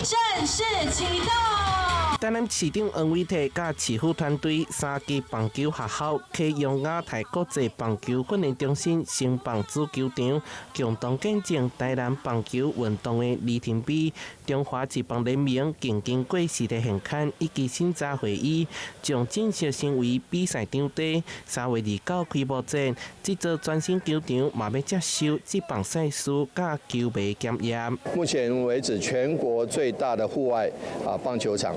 正式啟動。台南市長黃偉哲佮市府團隊三級棒球學校啟用亞太國際棒球訓練中心新棒主球場，共同見證台南棒球運動的里程碑。中華職棒聯盟經過時的現勘以及審查會議，將正式成為比賽場地。3月29開幕戰，這座全新球場嘛欲接受職棒賽事佮球迷檢驗。目前為止，全國最大的戶外啊棒球場，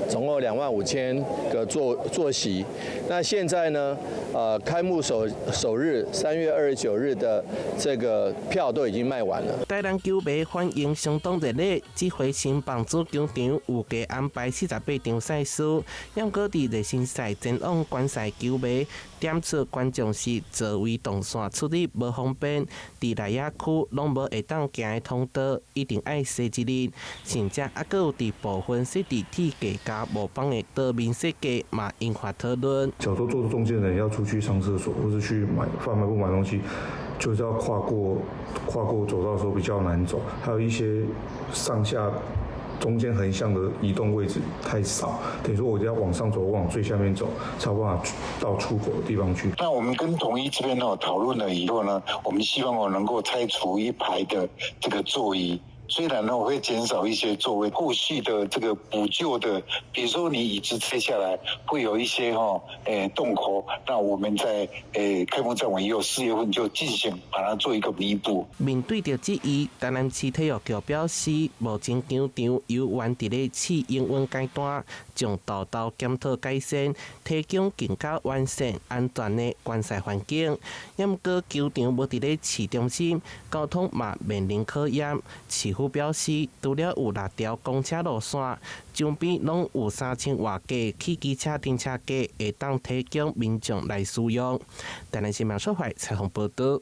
總共25,000個座席。那現在呢？開幕首日3月29日的這個票都已經賣完了。台南球迷反應相當熱烈，這回新棒主球場預計安排48場賽事，毋過佇熱身賽前往觀賽球迷點出觀眾席座位動線出入無方便，佇內野區攏無會當行的通道，一定愛踅一日，甚至猶閣有佇部分設置鐵架佮木板的桌面設計嘛引發討論。假如坐中間的人要出去上廁所，或是去買販賣部買東西，就是要跨過走道的時候比較難走，還有一些上下中間橫向的移動位置太少，等於說我一定要往上走，往最下面走，才有辦法到出口的地方去。那我們跟統一這邊呢討論了以後呢，我們希望我能夠拆除一排的這個座椅。雖然呢會減少一些座位，後續的這個補救的，比如說你椅子拆下來，會有一些哈洞口，那我們在開幕戰完以後，4月份就進行把它做一個彌補。面對著質疑，台南市體育局表示，目前球場猶原佇咧試營運階段，將沓沓檢討改善，提供更加完善、安全的觀賽環境。毋過球場無佇咧市中心，交通嘛面臨考驗。市府表示，除了有六條公車路線，周邊攏有3000外個汽機車停車格，會當提供民眾來使用。台南新聞小懷採訪報導。